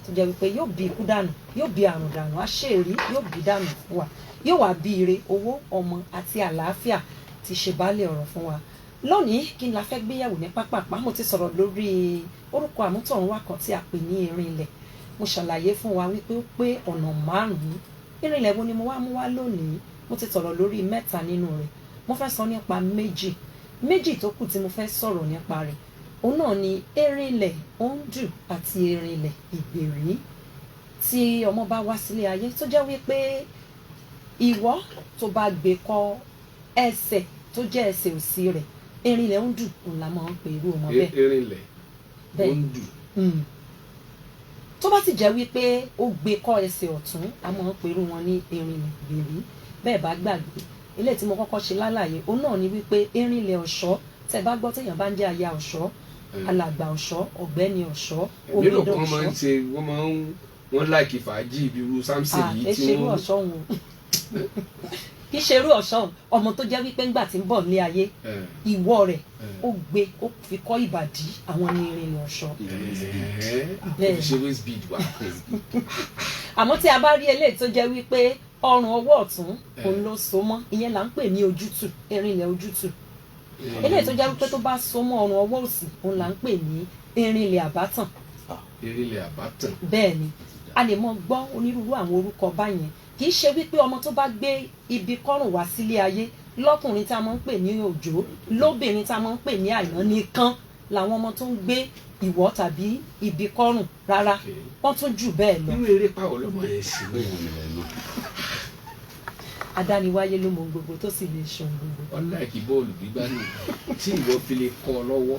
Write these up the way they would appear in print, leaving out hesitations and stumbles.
Tó jẹ́ wípé yóò bí ikú dànù, yóò bí àrùn dànù, àṣírí yóò bí dànù fún wa, yóò wá bí ire, owó, ọmọ àti àlàáfíà ti ṣe baálé ọ̀rọ̀ fún wa. Lónìí, kí n la fẹ́ gbéyàwó ní pápápá? Mo ti sọ̀rọ̀ lórí orúkọ àmútọ̀runwá kan tí a pè ní Erinlẹ̀. Mo ṣàlàyé fún wa wípé ó pé ọ̀nà márùn-ún. Erinlẹ̀ wo ni mo wá mú wá lónìí? Mo ti sọ̀rọ̀ lórí mẹ́ta nínú rẹ̀. Mo fẹ́ sọ nípa méjì. Méjì tó kù tí mo fẹ́ sọ̀rọ̀ nípa rẹ̀, òun náà ni Erinlẹ̀ Òǹdù àti Erinlẹ̀ Ìgbèrí. Tí ọmọ bá wá sílé ayé tó jẹ́ wípé ìwọ́ tó bá gbé kọ́ ẹsẹ̀ tó jẹ́ ẹsẹ̀ òsì rẹ̀, Erinlẹ̀ Òǹdù òun la máa ń pè irú ọmọ bẹ́ẹ̀. Erinlẹ̀ Bẹ́ẹ̀. Òǹdù. Tó bá sì jẹ́ wípé ó gbé kọ́ ẹsẹ̀ ọ̀tún, a máa ń pe irú wọn ní Erinlẹ̀ Ìgbèrí. Bẹ́ẹ̀ bá gbàgbé eléyìí tí mo kọ́kọ́ ṣe lálàyé, òun náà ni wípé Erinlẹ̀ Ọ̀ṣọ́, tẹ́ bá gbọ́ téèyàn bá ń jẹ́ aya ọ̀ṣọ́, alàgbà ọ̀ṣọ́, ọ̀gbẹ́ni ọ̀ṣọ́, Mélòó omidan kan máa ń ọ̀ṣọ́. ṣe, wọ́n máa ń, wọ́n like fàájì ibi irú Samson yìí Kì í tí ṣe irú wọ́n ọ̀ṣọ́ òun, kì í ṣe irú ọ̀ṣọ́ òun. Ọmọ tó jẹ́ wípé ńgbà tí ń bọ̀ nílé ayé, ìwọ rẹ̀ ó gbé, ó fi kọ́ ìbàdí, àwọn ní Erinlẹ̀ Ọ̀ṣọ́. Bẹ́ẹ̀. Ó fi ṣe waist bead wá. Àmọ́ tí a bá rí eléyìí tó jẹ́ wípé ọrùn ọwọ́ ọ̀tún òun ló so mọ́, ìyẹn là ń pè ní ojútù, Erinlẹ̀ Ojútù. Eléyìí tó jẹ́ wípé tó bá so mọ́ ọrùn ọwọ́ òsì, òun là ń pè ní Erinlẹ̀ Àbátàn. Erinlẹ̀ Àbátàn. Bẹ́ẹ̀ ni, a lè mọ gbọ́ onírúurú àwọn orúkọ báyẹn. Kì í ṣe wípé ọmọ tó bá gbé ibi kọ́rùn wá sílé ayé, lọ́kùnrin tá a máa ń pè ní Òjó, lóbìnrin tá a máa ń pè ní Àìná nìkan làwọn ọmọ tó ń gbé ìwọ́ tàbí ibi kọ́rùn. Rárá, wọ́n tún jù bẹ́ẹ̀ lọ. Irú eré pàwọ́ lọ́mọ yẹn sí? Adániwáyé ló mọ ohun gbogbo, tó sì lè ṣe ohun gbogbo. Wọ́n like bọ́ọ̀lù gbígbá nù tí ìwọ fi lè kọ́ ọ lọ́wọ́.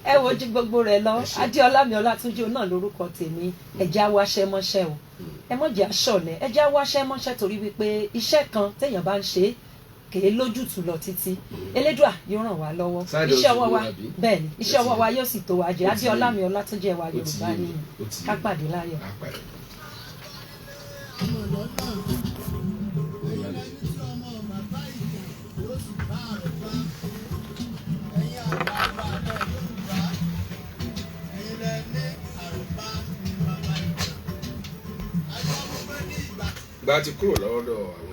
Ẹ wojú gbogbo rẹ̀ lọ. Ẹ ṣé. Adéọlá mi Ọlátúnjí náà lórúkọ tèmi. Ẹ jẹ́ á wáṣẹ́ mọ́ṣẹ́ o, ẹ mọ̀ jẹ́ aṣọ̀lẹ̀, ẹ jẹ́ á wáṣẹ́ mọ́ṣẹ́, torí wípé iṣẹ́ kan téèyàn bá ń ṣe kèé lójútùú lọ títí. Elédùà yóò ràn wá lọ́wọ́. Side Iṣẹ́ ọwọ́ wa hustle àbí? Bẹ́ẹ̀ ni, iṣẹ́ ọwọ́ wa yóò sì tó wa jẹ. Ó ti yé Adéọlá mi. mi Ọlátúnjí, ẹwà Ó ti Yorùbá yé mi. ní Ó ti yé ká mi. pàdé láyọ̀. Á pàdé. Ọmọ lọ́nà ẹ̀yin lẹni tí ọmọ bàbá ìjà yóò sì bá àròbá. Ẹ̀yin àgbààgbà ilẹ̀ Yorùbá, ẹ̀yin lẹ ní àròbá ní bàbá ìjà. Àjọ gbogbo ní ìgbà. Gba ti kúrò lọ́dọ̀ àwọn.